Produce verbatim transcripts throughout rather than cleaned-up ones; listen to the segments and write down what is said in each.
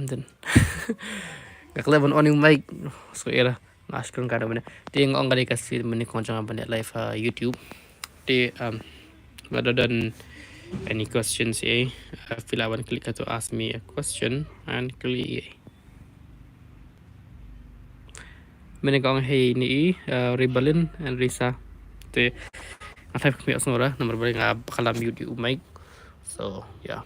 Nga klet ban on ïa u mic. So, era. Nga shu kren ka da mynne. Te nga ong ka dei ka sien mynne kong jong nga ban leh live ha YouTube. Te, um, nga da don any questions, eh? Uh, phi lah ban click ha tu ask me a question and click, eh. Mynne ka ong hei ni i, uh, Ribalin and Risa. Te nga type khmih sngewra namar ba nga ba khlem mute ïa u mic. So, yeah.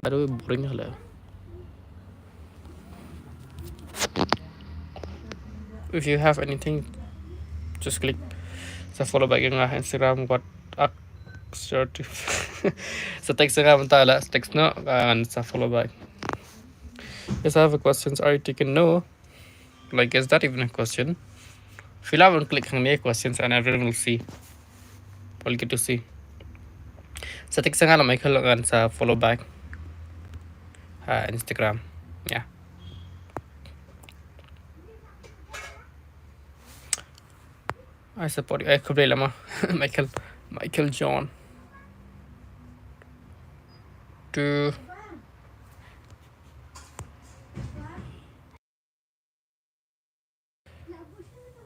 By the way, boring lah. If you have anything, just click. Sa follow back ïa nga Instagram, what, ak, sure to. Sa text ïa nga mynta lah, sa text noh, and sa follow back. Yes, I have a questions. Are you taking? No. Like, is that even a question? Phi lah ban click hangne, questions, and everyone will see. Will get to see. Sa text ïa nga lah Michael and sa follow back. Ha Instagram. Yeah. I support you. Eh, khublei lama. Michael, Michael John. Tu.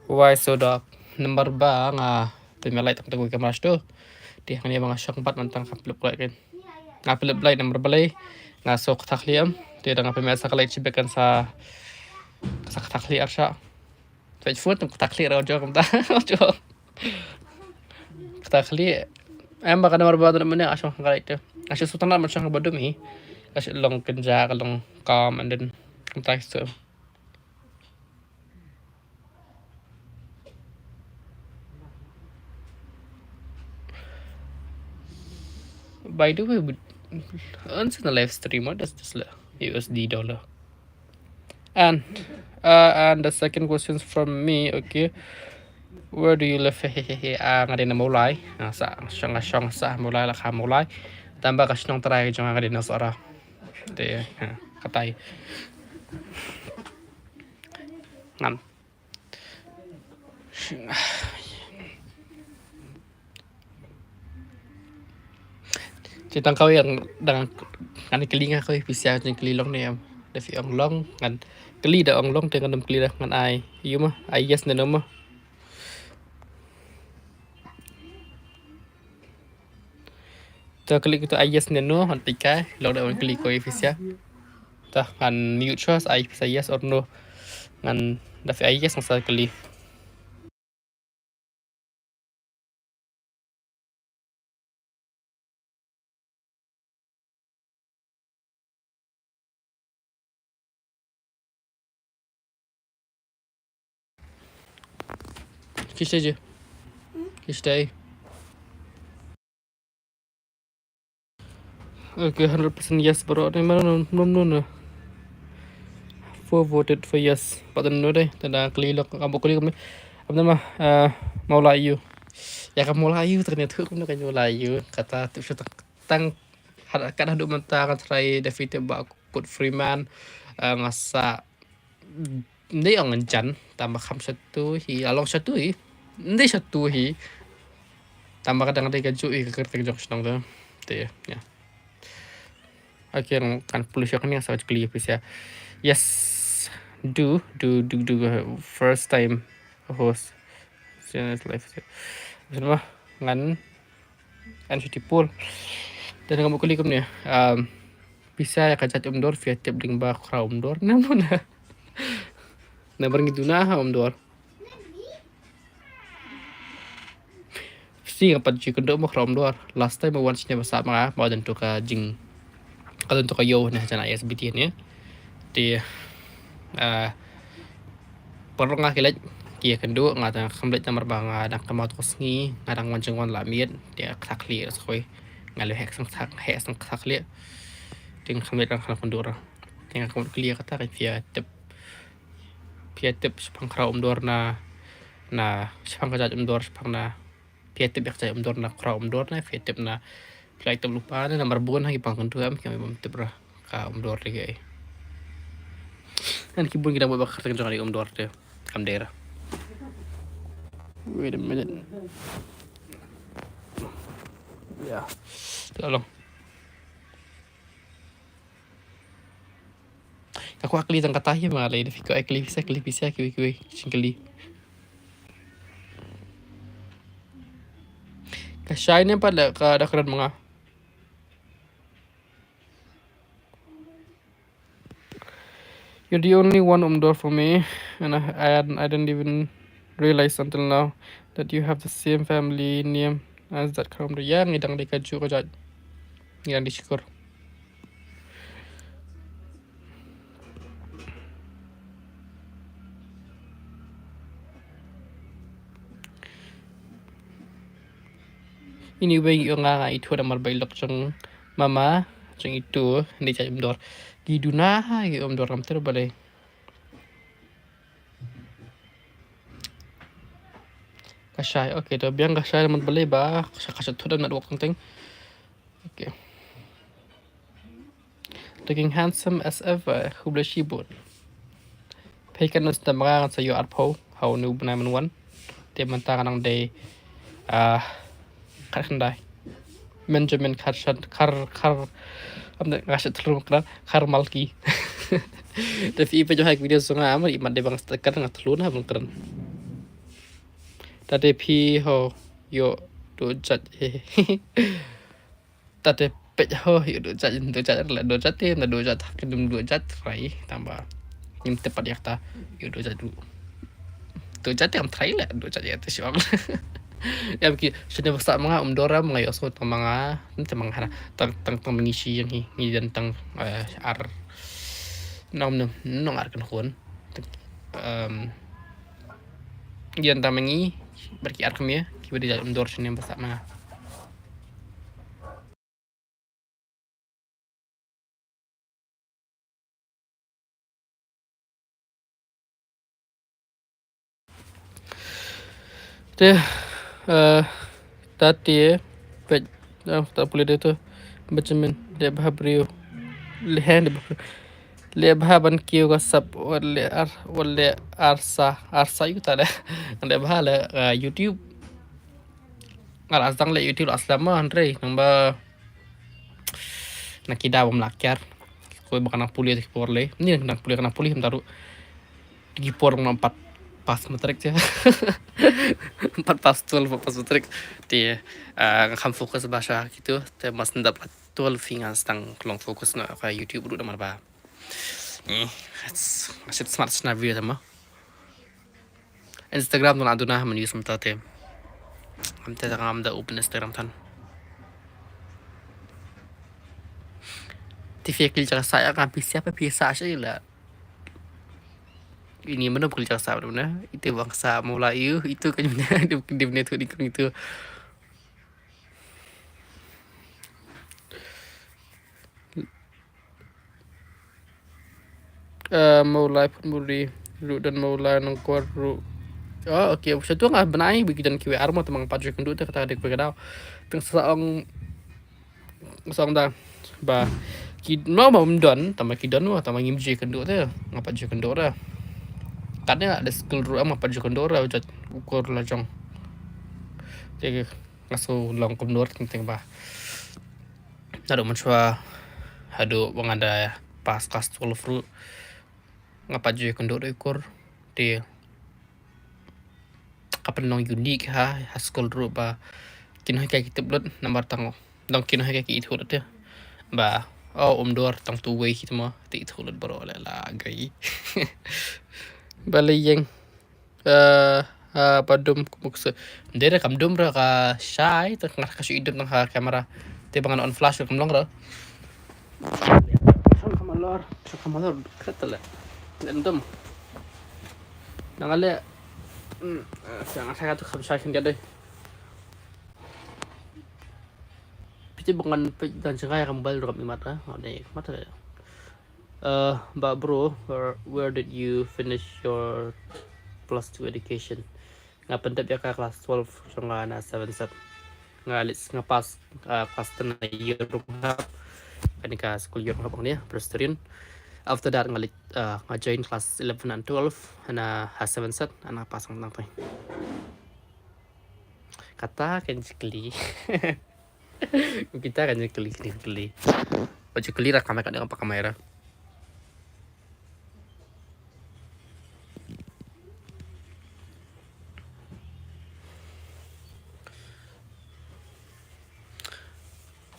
Why so dark? Namar ba nga pynmih light tang tang ka kamra tu. Te hangne ba nga shong pat mynta nga pynlip light kan. Nga pynlip light namar balei nga sngew kata khlieh em. Te da nga pynmih sa ka light shibit kan sa, sa kata khlieh arshah. Sa phone tang kata khlieh ra jong kumta. Jong. Kata khlieh. Em ba ka namar ba da mynne nga shong ka light tu. Nga shu sutang na mynshong ba dum hi. Nga shu long kynja ka long calm and then kumta so. By the way, but on the live stream, what does this look? U S D dollar. And, uh, and the second question from me, okay. Where do you live? Hehehe. Ah, nga dei na Mawlai. Nga sa, shong, nga shong sa Mawlai, la kha Mawlai. Tang ba ka shnong trai jong nga dei na Sohra. Te, ha, katai. Ngam. Te tang kawei dang ngan kylli nga kawei pisa jingkylli long ne em. Da phi ong long ngan kylli, da ong long te ngan ym kylli, da ngan ai ïa u ma, ai yes ne no ma. Te klik tu ai yes ne no, ngan pika, long da wan klik ko ïa pisa. Te ngan mute shuwa, ai pisa yes or no. Ngan da phi ai yes ngan sa klik. Ki stay je. Ki stay. Okay, hundred percent yes baroh ne, mano, no, no, no, no. Four voted for yes. Pat no dei, te da kylli lok, ka bok kylli kumne. Am nama, eh, Mawlai ïa u. Ïa ka Mawlai ïa u, te kane tu kumne ka Mawlai ïa u. Kata tu shu tang, tang, had, kat haduh mynta nga try defeat ba Kurt Freeman, eh, nga sa, ym dei ong ngan jan, tang ba kham shatu hi, la long shatu hi, ym dei shatu hi, tang ba ka dang dei kajuh hi ka kyrteng jong ka shnong tu, te, ïa. Okay, kan pule shwa kane, sa kylli pisa. Yes, do, do, do, do, uh, first time host. Since life. Ngan N fifty-four. Te nga mut kylli kumne, um, pisa ïa ka jait Umdor, phi ïa tip lyngba Khraw Umdor. Namar ngi duna ha Umdor. Pisa nga pat ju kynduh mo Khraw Umdor. Last time mo wan shane ba sah ma nga, mo don to ka jing Ka don to ka ïew ne ha jan I S B T ne. Te, ah, paralok nga ki leit ki ïakynduh, nga dang kham leit namar ba nga dang kynmaw to ka sngi, nga dang wan jingwan la miet, te ka thak khlieh sa kawei. Nga leh heh sang thak, heh sang thak khlieh. Te nga kham leit, dang kham kynduh ra. Te nga kham kylli kata ka phi ïa tip. Phi ïa tip shaphang Khraw Umdor na, na shaphang ka jait Umdor shaphang na Phi ïa tip ïa ka jait Umdor na Khraw Umdor na, phi ïa tip na, phi la tip lypa na, namar bun ha ki pang kyntu em, ki ong bym tip ra ka Umdor dei kaei. Ngan ki bun ki dang bud ba ka kyrteng jong ka dei Umdor te kam dei ra. Wait a minute. Yeah. Te long. Ka kwah kylli tang kata hi ma nga lei, da phi kwah kylli phi sa, kylli phi sa, kiwei kiwei shin kylli. Ka shai ne pat la ka da kren ma nga. You're the only one Umdor for me, and I, I, I didn't even realize until now that you have the same family name as that Kharum. Ya, ngi dang dei ka ju ka jait. Ngi dang dei Shikur. Ini wei ong nga nga itu da mar bai lok jong mama jong itu ni jait Umdor. Ki duna ha ki Umdor kam ter balei. Ka shai, okay, to biang ka shai mat balei ba ka shai, ka shai thut da network teng teng. Okay. Looking handsome as ever. Khublei shibun. Phi kan nos da ma nga ngan sa ïoh arphew ha une u bnai mynwan. Te mynta ka nang dei, ah, khatkhyndai. Benjamin Kharshan, Khar, Khar, am da nga sha thlur kra, Kharmalki. Te phi peit ha ki video jong nga, am i mat dei ba nga sha kren, nga thlur na ban kren. Te phi ho ïoh duh jait, eh. Te peit ho ïoh duh jait, duh jait, la duh jait te, na duh jait, ha kin duh jait trai, tang ba ngim tip pat ïa kata ïoh duh jait duh. Duh jait te kam trai la duh jait ïa te shong. Ïa ki shane ba sah ma nga Umdor, ma nga ïohsngew tang ma nga, tang ma nga hana, tang, tang, tang ma ngi shi ïa ngi, ngi don tang, eh, ar, nong, nong, nong ar kynhun. Em, ïa tang ma ngi bad ki ar kmie kiba dei jait Umdor shane ba sah ma nga. Te, eh, ta te, peit, eh, ta pule de tu, Benjamin, leh bha briew. Leh, leh bha briew. Leh bha ban kiew ka sap, wat leh ar, wat leh arsa, arsa ïa kata leh. Leh bha leh, eh, YouTube. Nga la sdang leh YouTube la slem ma, hynrei nang ba na ki daw bym lah kiar. Ko ba ka nang pule te ki por lei. Ni nang pule, ka nang pule mynta ruh. Ki por nga pat pass matric te. Pat pass twelve, pat pass matric. Te, ah, nga kham focus ba sha kitu. Te mas nda pat twelve hi nga sdang long focus na ka YouTube ruh namar ba. Ni, it's, it's smart sna view te ma. Instagram tang la duna ha man use mynta te. Am te tang am da open Instagram tan. Te phi kylli jaka sa ïa nga, phi siap phi sa sha ila. Ini mana kylli jaka sa mana. Itu bang sa mula iu, itu kan mana. Dia, dia punya tu, dia punya tu. Eh, Mawlai Phunburi ruh, don Mawlai Nongkwar ruh. Oh, okay. Sha tu nga bnai ba ki don kiwei ar mo, tang ba nga pat ju ïakynduh te kata ka dei kawei ka daw. Tang sa ong, sa ong da ba ki, no, ba ym don, tang ba ki don mo, tang ba ngim ju ïakynduh te nga pat ju ïakynduh da. Katne nga da skul ruh nga pat ju ïakynduh da, jait u kur la jong. Te nga shu long kumno teng teng ba. Naduh mynshuwa haduh ba nga da pass class twelve ruh nga pat ju ïakynduh da u kur. Te ka pynlong unique ha, ha skul ruh ba kin hoi ka ki tip lut namar tang dang kin hoi ka ki ithuh lut te. Ba, oh, Umdor tang tu wei ki tma te ithuh lut baroh leh la gai. Balei ïeng. Eh, eh, ba dum kumuk se. Ndei re kam dum re ka shai, te nga ka shu i dum tang ha camera. Te ba ngan on flash kam long re. Shong kam alor, shong kam alor, kret le. Ndei dum. Nang ale. Hmm, eh, shang shang tu kam shai khyndiat dei. Phi te ba ngan peit dan jngai kam bal re kam imat re. Ngan dei imat re. Uh, but bro, where, where did you finish your plus two education? Nga pyndep ïa ka class twelve jong nga na Seven Set. Nga leit, nga pass, uh, class ten na Yeronghap. Kane ka skul Yeronghap ne, Presbyterian. After that nga leit, uh, nga join class eleven and twelve na ha Seven Set, nga pass nang tang. Kata kan jingkylli. Kita kan jingkylli, jingkylli. Ba jingkylli ra kamai ka dang apa kamai ra.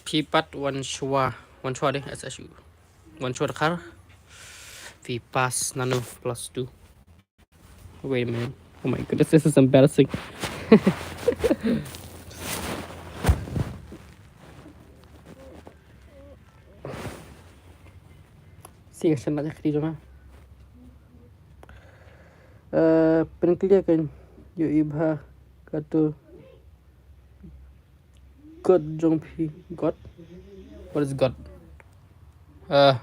Shi pat wan shuwa, wan shuwa deh, S S U. Wan shuwa dkhar. Phi pass nano plus two. Wait a minute. Oh my goodness, this is embarrassing. Si ka shan na jakri jong nga. Eh, pynklia kan ïohi bha kato. God jong phi, God? What is God? Uh,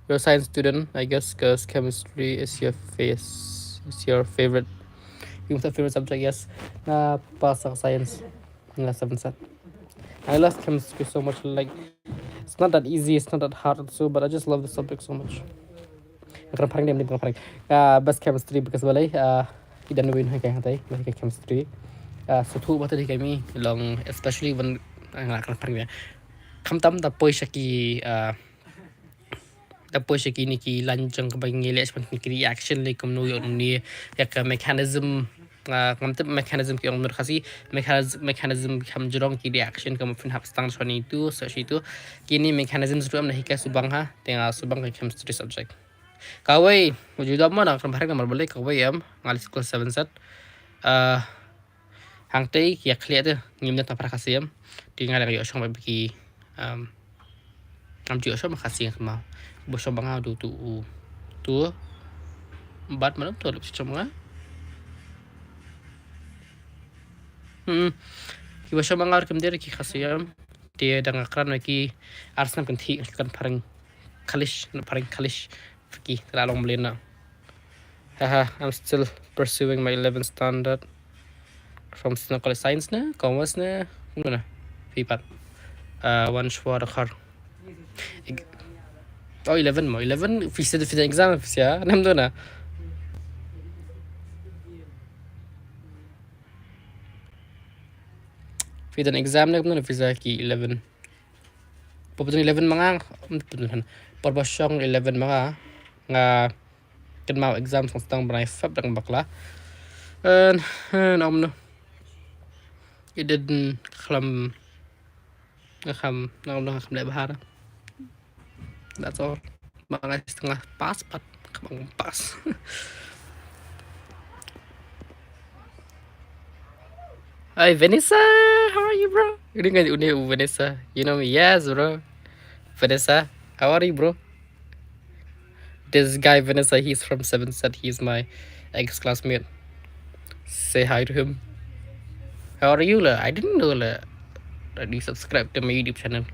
you're a science student, I guess, 'cause chemistry is your face, is your favorite. You have a favorite subject, yes. Nga pass sa science. Nga seven set. I love chemistry so much. Like, it's not that easy, it's not that hard also, but I just love the subject so much. Nga kren phareng, dem, dem kren phareng. Ah, best chemistry because balei, ah, i don win hai kai hatai, balei kai chemistry. Ah, sngewthuh ba te dei kai mi long, especially when, ah, nga kren phareng. Khamtam da poi sha ki, ah, da poi sha kine ki lain jong kaba ngi leh shaphang kine ki reaction lei kumno ïoh une ïa ka mechanism. Ah, ngam tip mechanism ki ong mut Khasi, mechanism, mechanism kham jrong ki reaction kumno phin hap stang shwa ïa itu, shwa ïa itu. Kine mechanism ruh em na hikai shuh bang ha, te nga shuh bang ka chemistry subject. Kawei, u ju dom mo na kren phareng namar balei kawei em, nga leit skul seven set. Ah, hangtei ki ïa khlieh te, ngim dei ta phara Khasi em. Te nga dang ïoh shong ba ki, um, ngam ju ïoh shong ba Khasi nga kynmaw. Ba shong ba nga du tu u, tu. Bad malam tu lep shong ba nga. Hmm. Ki ba shong ba nga ruh kim dei ki Khasi em. Te dang nga kren ki ar snem kynthih, kren phareng Khalish, na phareng Khalish. Ki, te la long mlien na. Haha, I'm still pursuing my eleventh standard. From Snow College, science ne, commerce ne, kumno ne? Phi pat. Uh, wan shuwa dkhar. Ig-, oh, eleven mo, eleven, phi sa, phi sa exam, phi sa, nem tu na. Phi dang exam ne, kumno ne, phi sa ki eleven. Por ba don eleven ma nga, por ba shong eleven ma nga, nga kynmaw exam song stang bnai Feb dang bakla. En, en, om no. I didn't khlam, nga kham, nga kham, nga kham leh bha. That's all. Ba nga tang pass pat, ka bang pass. Hi Vanessa, how are you, bro? Ini kan, ini Vanessa. You know me? Yes, bro. Vanessa, how are you, bro? This guy Vanessa, he's from seven set. He's my ex-classmate. Say hi to him. How are you, la? I didn't know, la, that you subscribe to my YouTube channel.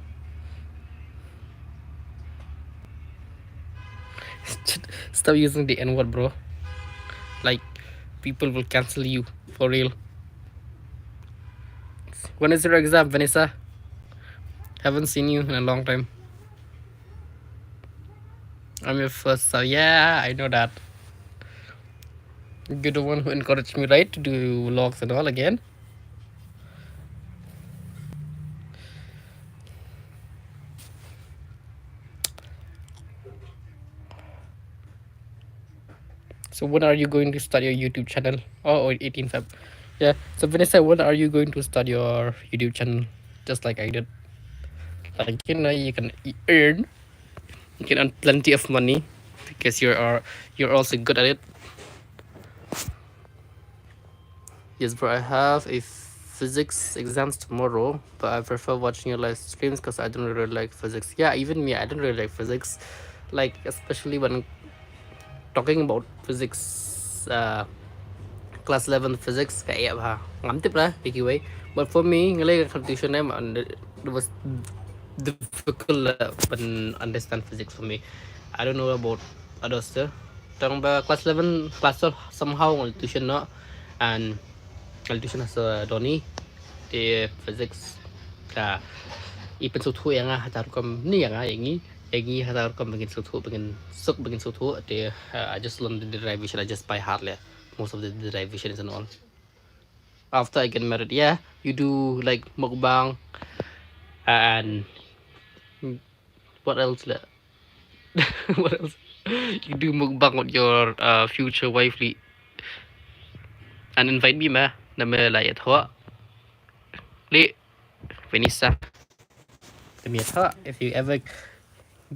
Stop using the N-word, bro. Like, people will cancel you for real. When is your exam, Vanessa? Haven't seen you in a long time. I'm your first sub. Yeah, I know that. You're the one who encouraged me, right, to do vlogs and all again. So when are you going to start your YouTube channel? Oh, oh, eighteen Feb. Yeah. So Vanessa, when are you going to start your YouTube channel? Just like I did. Like, you know, you can e-, earn, you can earn plenty of money because you are, you're also good at it. Yes, bro, I have a physics exams tomorrow, but I prefer watching your live streams 'cause I don't really like physics. Yeah, even me, I don't really like physics. Like, especially when talking about physics, uh, class eleven physics, ka ïa bha. Ngam tip lah, dei kiwei. But for me, nga leh ka tuition em, and it was difficult, uh, ban understand physics for me. I don't know about others too. Tang ba class eleven, class twelve, somehow nga leh tuition noh. And nga leh tuition ha Sir Donny. Te physics ka i pynsngewthuh ïa nga ha ka rukom, ne ïa nga, ïa ngi, ïa ngi ha ka rukom ba ngin sngewthuh, ba ngin suk, ba ngin sngewthuh. Te, uh, I just learned the derivation, I just by heart leh most of the derivations and all. After I get married, yeah, you do, like, mukbang and what else, like, what else? You do mukbang with your, uh, future wife, Lee. And invite me, ma. Na me la ïathoh. Lee, Vanessa. me at all. If you ever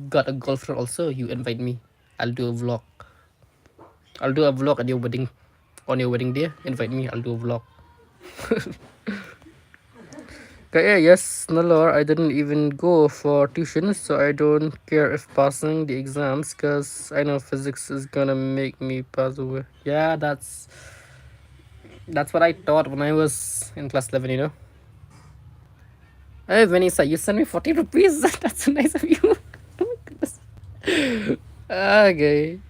got a girlfriend also, you invite me. I'll do a vlog. I'll do a vlog at your wedding. On your wedding day, invite me. I'll do a vlog. Okay, yeah, yes, Nalor, I didn't even go for tuition, so I don't care if passing the exams, cause I know physics is gonna make me pass away. Yeah, that's that's what I thought when I was in class eleven, you know. Hey, Vanessa, you sent me forty rupees. That's so nice of you. Oh my goodness. Okay.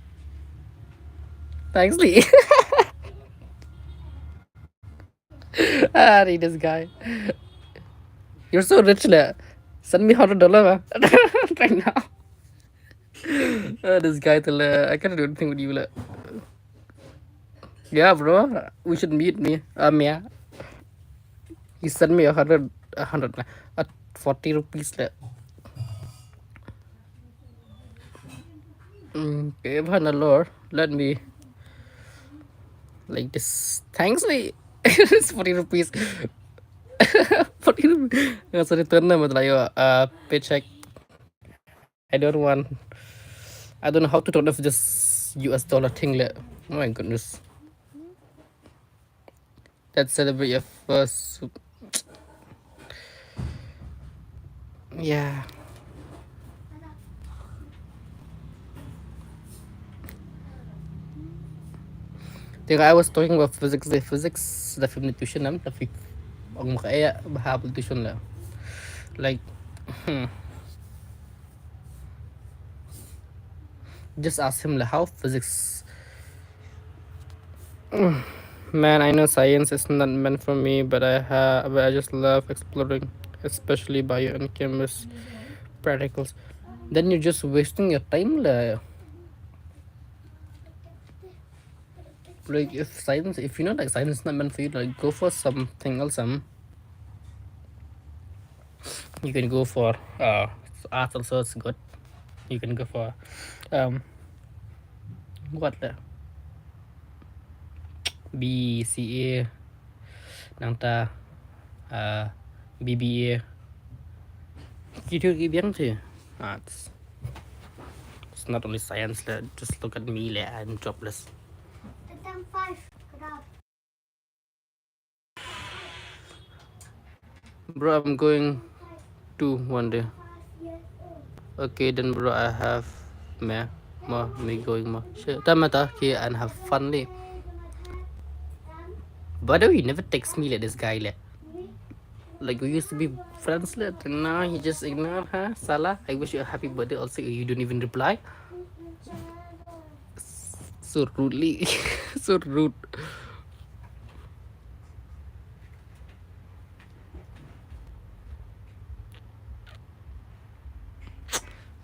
Thanks, Lee. Ah, this guy. You're so rich, le. Send me hundred dollar, ma. Right now. Uh, this guy, le. I can't do anything with you, le. Yeah, bro. We should meet me. Um, yeah. He sent me a hundred, a hundred, a forty rupees, le. Mm, okay, Nalor, let me like this. Thanks, Lee. It's forty rupees. Forty rupees. Nga sa return na, matlab, yo, uh, paycheck. I don't want. I don't know how to turn off this U S dollar thing, le. Oh my goodness. Let's celebrate your first. Yeah. Think I was talking about physics, the physics, the film tuition, um, the fi-, ong maka eh, bahab tuition la. Like, hmm. Just ask him, like, how physics. Man, I know science is not meant for me, but I ha but I just love exploring, especially bio and chemist practicals. Then you're just wasting your time, la. Like, if science, if you know, like, science is not meant for you, like, go for something else. Um, you can go for, uh, arts also, it's good. You can go for, um, what the B C A, nangta, uh, B B A. Kitu ki biang tu. Arts. It's not only science, le. Just look at me, le. I'm jobless. Bro, I'm going to one day. Okay, then, bro, I have me, more, me going more. Sure, tamata ki and have fun, le. By the way, you never text me, like, this guy, like. Like, we used to be friends, like, and now he just ignored her. Salah, I wish you a happy birthday. Also, you don't even reply. So rudely. So rude.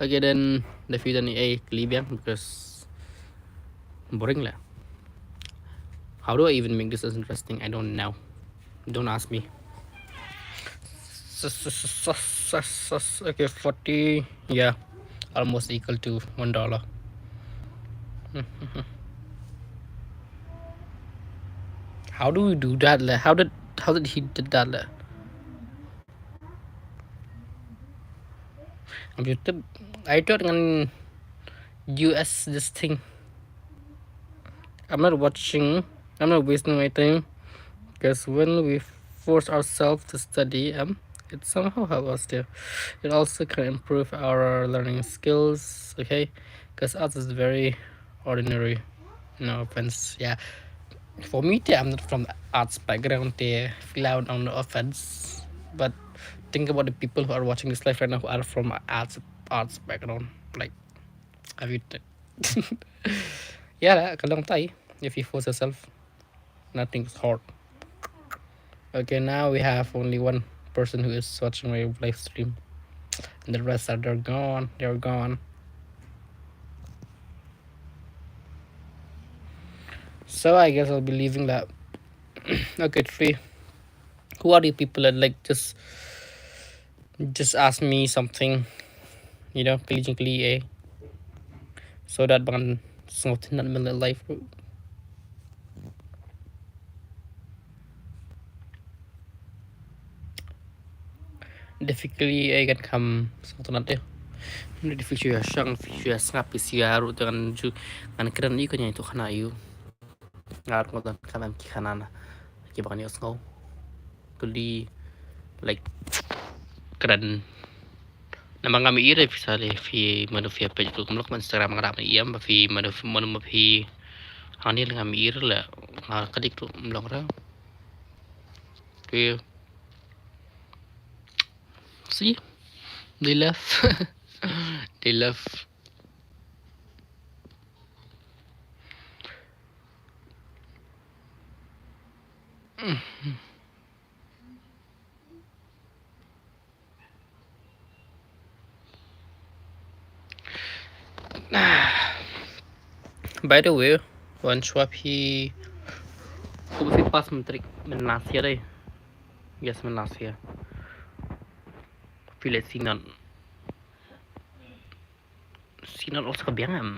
Okay, then, the future ni, eh, kali biang because boring, la. How do I even make this as interesting? I don't know. Don't ask me. Sus, sus, sus, sus, sus, sus. Okay, forty. Yeah, almost equal to one dollar. How do we do that, la? How did, how did he did that, la? Computer, I thought ngan U S this thing. I'm not watching, I'm not wasting my time, because when we force ourselves to study, um, it somehow helps us there. It also can improve our learning skills, okay? Because arts is very ordinary, no offense, yeah. For me, too, I'm not from the arts background, too. Feel out on the offense. But think about the people who are watching this live right now who are from arts, arts background. Like, have you? T- yeah, lah, ka long tai. If you force yourself, nothing is hard. Okay, now we have only one person who is watching my live stream, and the rest are, they're gone. They're gone. So I guess I'll be leaving that. Okay, three. Who are you people that, like, just just ask me something, you know, kylli jingkylli, eh? So that ban sngewthuh na mynta live. difficulty ai kan kham sngewtynnat te. Difficulty shu ïa shang, shu ïa sngap, shu ïa ruh te ngan ju, ngan kren ïa ka ïa tu khana ïa u. Nga ruh nga don kam em ki khana na. Ki ba ngan ïohsngew. Kuli, like, kren. Namar ngam ïohi re phi sa leh, phi mano phi page ruh kumlok man Instagram nga ram ïam ba phi mano mano ma phi. Hangne ngam ïohi re la nga ka dik ruh kumlok ra. Phi. See? They love. They love. By the way, wan shwa phi, kumba phi pass matric mynta last year, eh? Yes, mynta last year. Phi leh synod. Synod also ka biang em.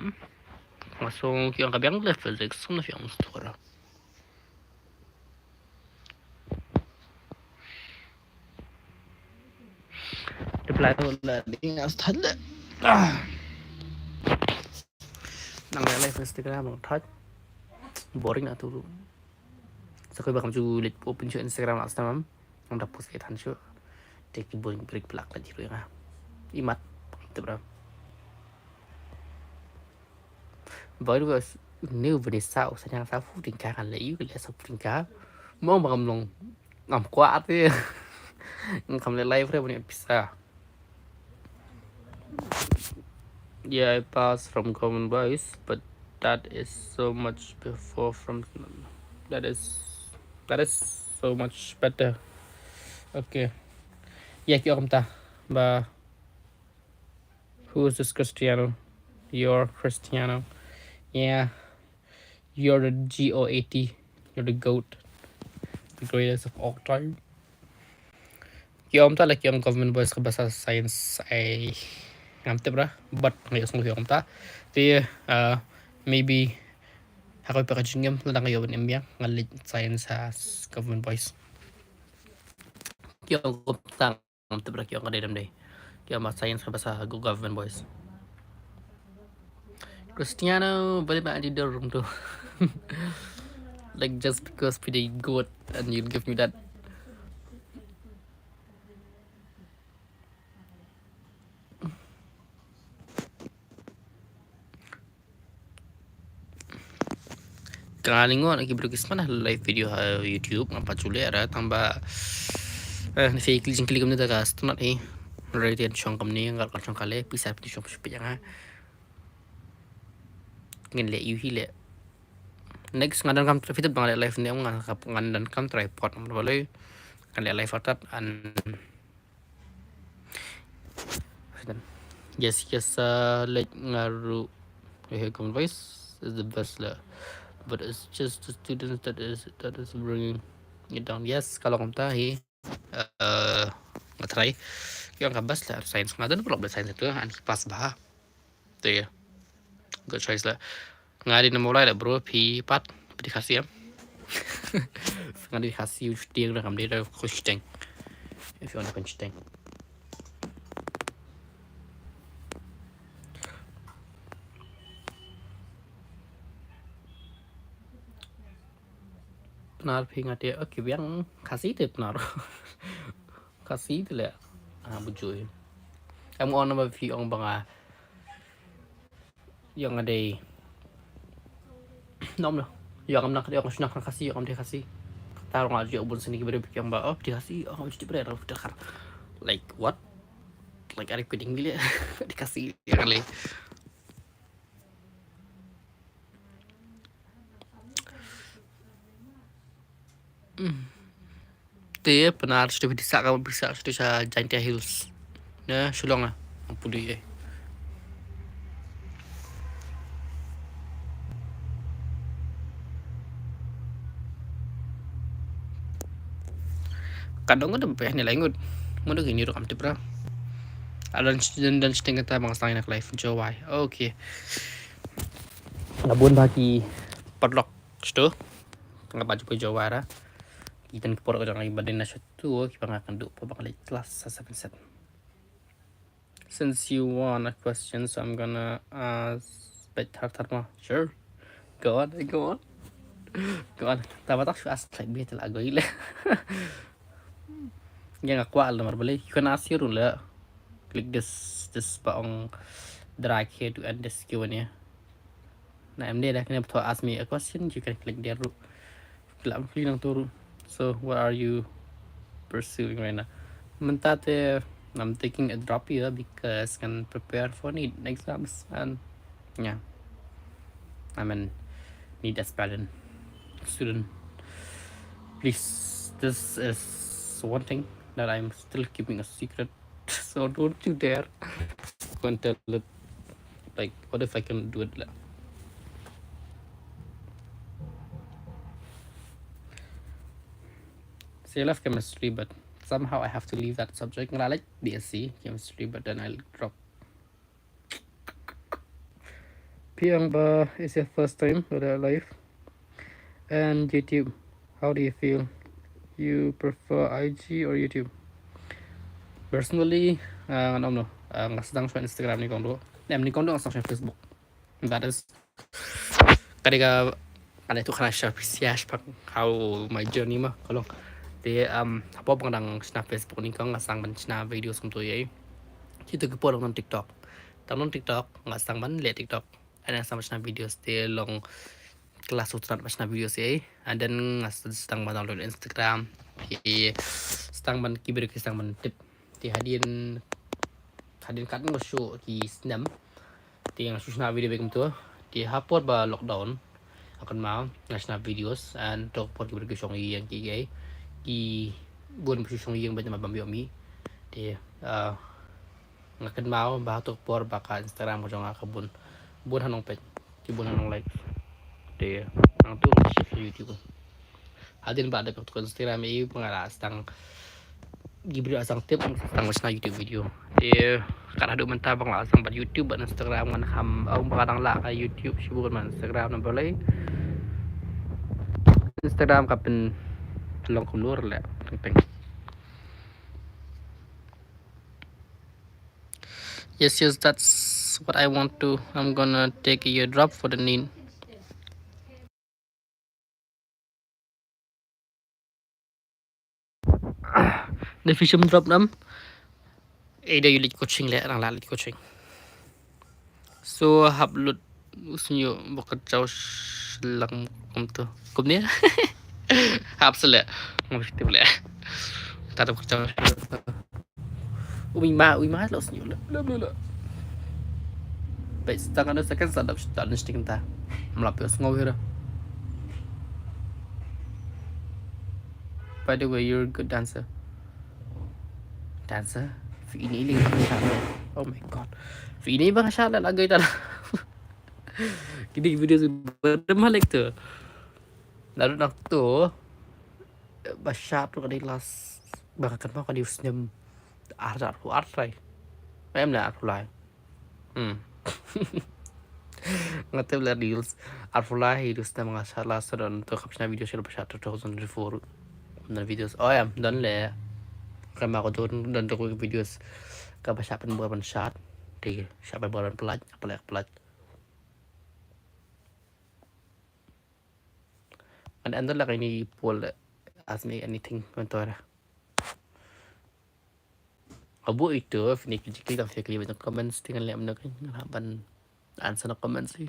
Nga sngew ki ong ka biang leh physics, kumno phi ong stur. Reply to la ding as thad le. Ah. Nang leh live Instagram nang thad. Boring na tu. Sa koi ba kam ju leh open shu Instagram last time. Ngam da post ïa than shu. Te ki bun break plak la jiru ïa nga. Imat. Te bra. Boy du ne u bni sa u sa nyang sa fu ting ka kan le yu le sa fu ting ka. Mo ba ngam long. Ngam kwah te. Ngam le live re bni pisa. Yeah, I passed from Government Boys, but that is so much before from that is that is so much better. Okay. Yeah, ki ong ta ba who is this Cristiano? You're Cristiano. Yeah. You're the G O A T. You're the goat. The greatest of all time. Ki ong ta la ki ong Government Boys ka basa science ai ngam tip ra, but nga ïohsngew ki ong ta. Te, uh, maybe ha koi pa ka jingim la dang ïoh ban im biang nga leh science ha Government Boys. Ki ong ta ngam tip ra ki ong ka dei dam dei. Ki ong ba science ka basa Government Boys. Cristiano, balik ba anti dorong tu. Like, just because phi dei good and you give me that. Ka nga lyngngoh na ki briew ki sman ha live video ha YouTube, ngam pat ju leh ra tang ba, eh, na phi kylli jingkylli kumne da ka sngewtynnat hi. Hynrei te shong kumne, nga kan shong ka leh, pisa phi shong shu peit ïa nga. Ngin leh ïa u hi leh. Next nga donkam try, phi tip ba nga leh live ne em, nga donkam tripod namar balei. Nga leh live artat and Yes, yes, uh, like nga ruh, I hear Government Boys is the best lah. But it's just the students that is, that is bringing it down. Yes, ka long kumta hi, uh, nga try. Ki ong ka best lah science, nga don pula science tu, and ki pass bha. Te, good choice lah. Nga dei na Mawlai lah bro, phi pat, phi dei Khasi em. Nga dei Khasi, u shooting, ngam dei da khun shooting. If you want to shooting. Pnar phi nga te, okay, biang Khasi te Pnar. Khasi te leh. Ah, bujui. Em on ba phi ong ba nga. Ïa nga dei. Nom lo. Ïa ngam nak, ïa ngam shu nak Khasi, ïa ngam dei Khasi. Kata nga ju bun sini ki briew ki ong ba, oh, dei Khasi, oh, ngam ju dei briew, dah kar. Like, what? Like, are you kidding me? Dei Khasi, ïa nga leh. Hmm. Te Pnar shu dei sa ka, phi sa shu dei sa Jaintia Hills. Na Shillong ah. Puli eh. Ka dong ka dong peh ni lai ngut. Mo dong ini ruh kam tip ra. Alan dan dan sting kata bang sang nak live Jowai. Okay. Nga bun ba ki padlock sto. Nga ba ju poi Jowai ra. ki ten ki por ka jong ngi ba dei na shuh tu ki ba nga kynduh por ba nga leit klas sa seven set. Since you want a question, so I'm gonna ask bad thar thar ma. Sure. Go on, go on. Go on. Ta ba tak shu ask like bit la go ile. Yang aku al nomor beli. You can ask your ruler. Click this, this ba ong drag here to end this Q and A. Na em dei da kane ba to ask me a question, you can click there ruh. Klik klik nang tu ruh. So what are you pursuing right now? Mynta te I'm taking a drop year because can prepare for NEET exams and yeah. I'm an NEET aspirant student. Please, this is one thing that I'm still keeping a secret. So don't you dare go and tell it. Like, what if I can do it? Like, say I love chemistry, but somehow I have to leave that subject. Nga la like B S C chemistry, but then I'll drop. Piang ba is your first time with your life and YouTube. How do you feel? You prefer I G or YouTube? Personally, uh, nga no, uh, nga sdang shuwa Instagram ni kong do. Em ni kong do nga sdang shuwa Facebook. That is, kadika ane tu kana sha pisiash pak how my journey ma kalong. Te um hapo bang dang shna Facebook ni kong nga sang ban shna video sum tu yei. Kitu ki por nang TikTok. Tang nang TikTok nga sang ban le TikTok. Ane sang ban shna videos te long kelas utnat ban shna videos yei. And then nga sdang ban download Instagram. Ki sdang ban ki beri ki sdang ban tip. Te hadien hadien kat nga shu ki snem. Te nga shu shna video bek kumtu. Te ha por ba lockdown. Akan ma nga shna videos and tok por ki beri ki shong yang ki gai. Ki bun shu shong yang ba jama bam yomi. Te uh, nga kynmaw ba tok por ba ka Instagram ka jong nga ka bun bun hanong page. Ki bun hanong like. Te nang tu nga shift YouTube. Hadien ba da ka Instagram i nga la sdang ki video asang tip sdang shna YouTube video. Te kat haduh mynta bang la sdang bad YouTube bad Instagram ngan kham ong ba dang la ka YouTube shibun man Instagram na balei. Instagram ka pyn long kumlur le teng teng. Yes, yes, that's what I want to. I'm gonna take a year drop for the NEET. The fish drop nam. Ida you like coaching le, rang la like coaching. So hap lut usnyo bakar chau shlang kumtu. Kumne? Hap sele. Ngam shitip le. Tada bakar chau. Umi ma, umi ma lo snyo le. Le le le. Bai stang ano second stand up stand up sting ta. Mlap yo sngo hira. By the way, you're a good dancer. Dancer? Fi ini ili bang shat. Oh my god. Fi ini bang shat la lagi ta. Kini video si berdem halik tu. Lalu nak tu ba shat tu kadi last ba kan ma kadi usnem ar ar ar rai. Em la ar lai. Hmm. Nga tip la reels ar lai hi dus na nga shat last don to kap shna video shel ba shat two thousand twenty-four. Na videos oh em don le. Kan ma ko don don to videos ka ba shat pen bor ban shat. Te shat pen bor ban pelat pelat pelat. An an la kini pol ask me anything mentora. Abu itu fini kiji kiji tam fini kiji banyak comments tinggal lihat menurut kan ban answer na comments sih.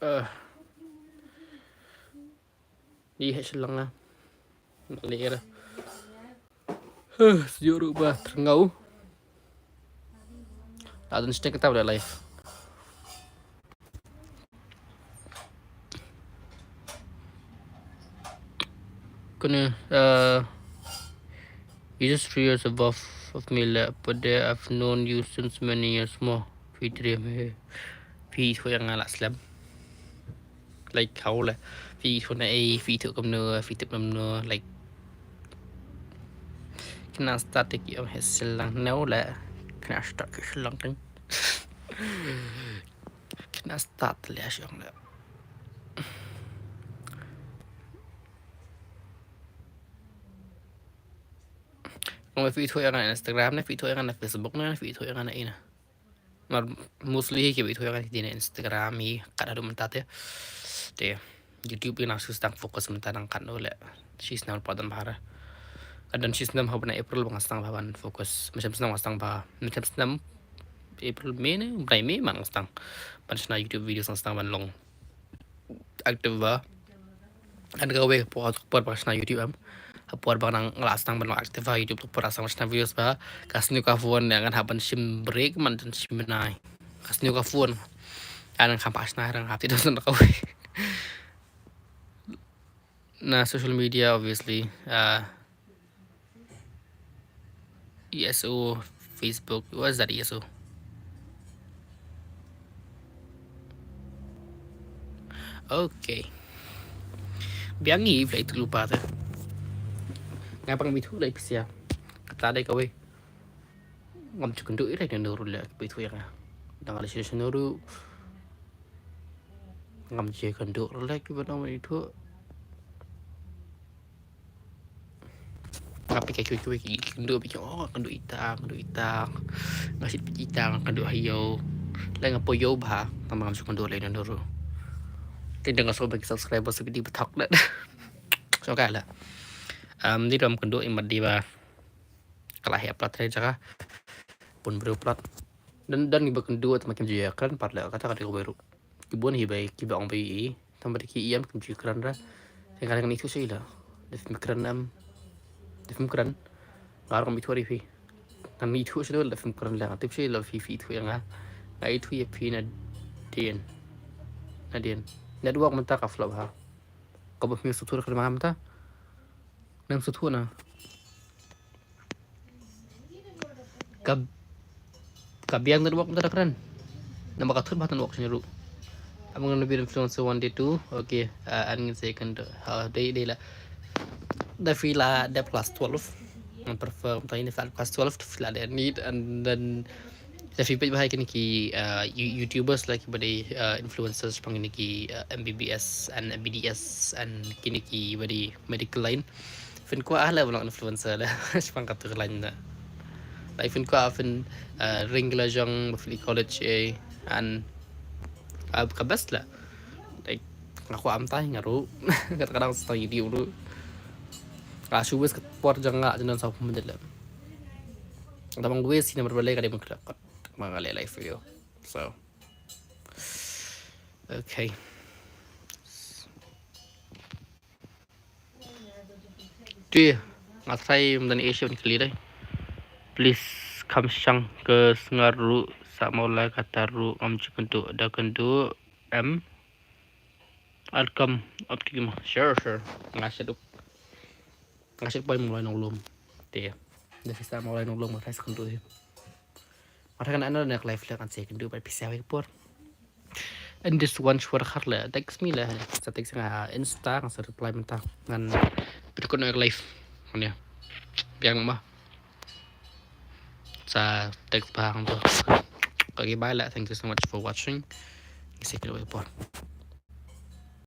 Eh. Di hek selang lah. Nak lihat lah. Huh, sejuk ruh bah terengau. Tak ada stek kita boleh live. Kena uh, you just three years above of me lah. But there I've known you since many years more. Fi dream he. Fi itu yang ngalak slam. Like how lah. Fi itu na eh, fi itu kumno, fi itu kumno, like. Kena start ki ong he selang no lah. Kena start ki selang kan. Kena start le asyong le. Nga phi ithuh ïa nga na Instagram ne, phi ithuh ïa nga na Facebook ne, phi ithuh ïa nga na ina. Mar mostly hi ki phi ithuh ïa nga na Instagram hi kat haduh mynta te. Te YouTube hi nga shu sdang focus mynta nang kat no le. Shi snem pat don bha re. Ka don shi snem ha bnai April ba nga sdang bha ban focus. Mynshem snem nga sdang bha. Mynshem snem April, May ne, bnai May man nga sdang ban shna YouTube videos, nga sdang ban long active bha. Hynrei kawei por, por ba nga shna YouTube em. Ha por ba nga nang la sdang ban long active ha YouTube, por ba nga sdang ban shna videos bha. Ka sniew ka phone ne, ngan hap ban shim break man don shi bnai. Ka sniew ka phone. Ngan kham pat shna, ngan hap ti don kawei. Na social media, obviously, uh, E S O, Facebook, what is that E S O? Okay. Biang ngi vlei tu lupa tu. Nga pang bitu lai pisia. Kata dei kawei. Ngam ju kynduh ïa lei nuru lei bitu ïa nga. Dang ada sini nuru. Ngam ju kynduh lei ki ba dang bitu. Nga phi ka kiwei kiwei ki kynduh phi ki, oh, kynduh ita, kynduh ita. Nga shit phi ita, kynduh ha ïew. Lei nga poi ïew bha, tang ba ngam shu kynduh lei nuru. Te dang nga shu ba ki subscriber shu ki dei ba thok lei. Shu ka lei. Am, dei ram kynduh imat dei ba ka la heh plat re jaka. Bun briew plat. Don, don kiba kynduh tang ba kim ju ïakren pat lei, kata ka dei kawei ruh. Ki bun hi ba, kiba ong ba i, tang ba dei ki ïam kim ju kren re. Te nga ngan ithuh sha i lei. Da phim kren em. Da phim kren. Nga ruh ngam ithuh ïa phi. Ngan ithuh sha i lei, da phim kren lei. Nga tip sha i lei phi, phi ithuh ïa nga. Nga ithuh ïa phi nadien. Nadien. Network mynta ka flop ha. Kaba phim sngewthuh kren ma nga mynta. Ngam sngewthuh na. Ka, ka biang network mynta da kren. Namar ka thut bha network shane ruh. I'm gonna be an influencer one day too. Okay, uh, and second, uh, dei, dei la. Da phi la dep class twelve. Ngan prefer mynta ïa phi la class twelve, da phi la dep need, and then da phi peit bha ïa kine ki, uh, You-, YouTubers lei kiba dei, uh, influencers shaphang kine ki, uh, M B B S and M B D S and kine kiba dei medical line. Phin kwah ah lei ban long influencer lei shaphang katu ka line lei. Lei phin kwah phin, uh, ring la jong ba phi leit college eh, and, uh, ka best lei. Lei nga kwah mynta nga ruh. Kata ka dang sa ïa di ruh. Nga shu waste ka por jong nga jong ngan sa pynjah lei. Tang ba nga waste hi namar ba lei ka dei ban khlem kat ma nga lei life ïa. So. Okay. Te nga try mynta ïa shu ban kylli dei. Please kham shang ka sngar ruh, sa mawlai kata ruh ngam ju kynduh, da kynduh em. Outcome of the game. Sure, sure. Nga shu duk. Nga shu poi mawlai nonglum. Te da phi sa mawlai nonglum nga try sa kynduh hi. Nga try kan ana na live lei ngan sa kynduh bad phi sa wei ka por. And this one shwar khar lei, text me lei. Sa text nga Insta, nga sa reply mynta. Ngan pynkut noh ïa ka live. Ngan ïa. Biang ma. Sa text bha hangto. Okay, bye lei. Thank you so much for watching. Ngi sa ïakynduh ïa ka por.